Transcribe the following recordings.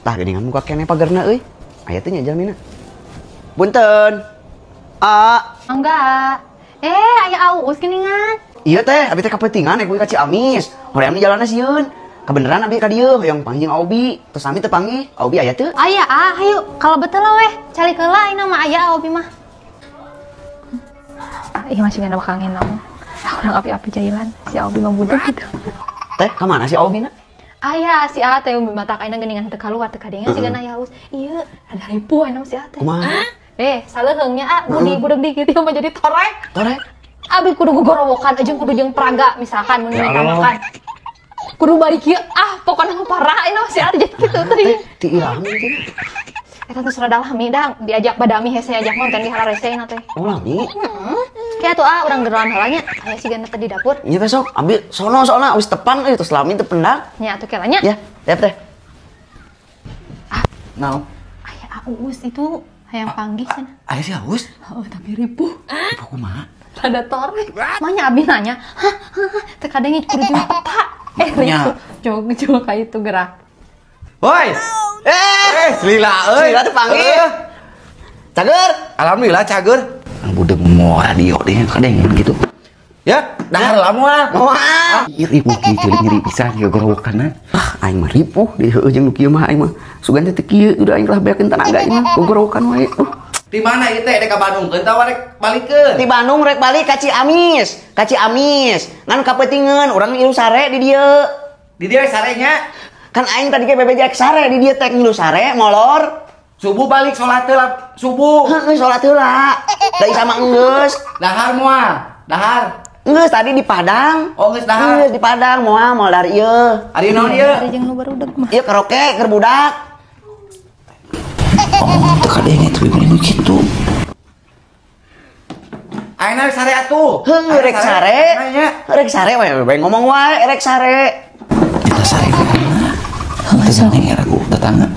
Tah geuningan muka keneh pagerna euy. Aya teh nya jalmina. Punten. A. Enggak. Aya Uus geuningan. Iya teh, abi teh kapentingan rek ka Ciamis. Hoream di jalanna sieun. Kabeneran abi ka dieu hoyong panggil Obi. Terus ami teu panggih. Obi aya teu? Aya ah, hayu kalau betul lah weh. Cari heula ayeuna mah aya Obi mah. Iya masih gak bakal ngenong. Orang api-api jailan si Obi mah budak gitu. Teh, ka mana si Obi na? Aya si A teh mata ayeuna geuningan teu kaluar teu kadengan sigana aya Uus. Ieu ada ripuh ayeuna si A teh. Kumaha? Saleuheungnya ah, budi budak dikit ieu mah jadi torek. Torek? Abi kudu gogorowokan jeung kudu jeung praga misalkan mun mereka makan. Kudu balik ieu ah pokona mah parah ayeuna si A jadi kitu teh. Ti iraha mungkin. Eta teh rada lami dang diajak badami hese ajak nonton di hararesena teh. Oh lami. Heeh. Kayak tuh ah urang geroan heula nya aya sigana teh di dapur. Nya teh sok ambil sono soalna wis tepan euy terus lami teh pendak. Nya atuh kela nya. Ya, siap teh. Ah. Naon? Aya Uus itu hayang panggih cenah. Aya si Uus? Heeh, tapi ripuh. Ripuh kumaha? Rada torek. Manya abi nanya, hah, teh kadenge kudu jeung peta. Ripuh. Jog ka itu gerak. Woi. Lila euy. Lila teh panggih. Cager. Alhamdulillah cager. Budeg mau radio deh kadengan gitu. Ya, dahar lah moal. Moal. Ieu ripuh kieu ceurik nyeri pisan ieu gorowokanna. Ah, aing mah ripuh di heueuh jeung nu kieu mah aing mah. Sugan teh teu kieu udah aing lah beakeun tanaga ieu mah gogorowokan wae. Di mana ieu teh rek ka Bandung keun tawa rek balikeun? Di Bandung rek balik ka Ciamis, ka Ciamis. Ngan kapeutingeun urang ngilu sare di dieu. Di dieu sarenya? Kan aing tadi ge bebejek sare di dieu teh ngilu sare molor. Subuh balik sholat heula subuh. Heeh, sholat heula. Da sama enggeus. Dahar moal, dahar. Enggeus tadi di Padang. Oh, geus dahar. Enggeus di Padang moal moal dari ieu. Ari naon ieu? Ari jeung nu barudak mah. Ieu karaoke keur budak. Oh, teu kadenge teu bener kitu. Ayeuna sare atuh. Heuh, rek sare. Rek sare we ngomong wae rek sare. Kita sare kumaha? Teu neng ragu tetangga.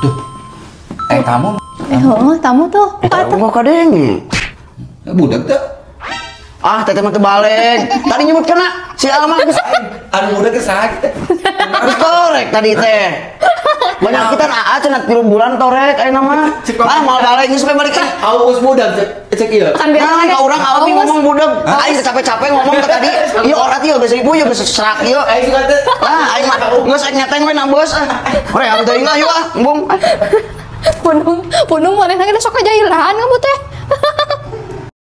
Tuh. Tamu. Heeh, tamu tuh. Kok kadenge? Budak teh. Ah, teteh mah teu balik. Tadi nyebut kena si Alma geus. Anu budak geus saha kitu? Geus torek tadi teh. Banyak kita aa cenah 3 bulan torek ayeuna mah. Ah, moal balik geus we balik. Aus budak cek ieu. Nah, ka urang awi ngomong budak. Aing capek-capek ngomong ke tadi. Ieu orat ieu geus ribu ieu geus serak ieu. Aing suka teh. Ah, aing mah geus aing nyateng we nambos ah. Hoream teuing lah yeuh ah, embung. Punung, punung manehna ge sok kajailan kamu teh.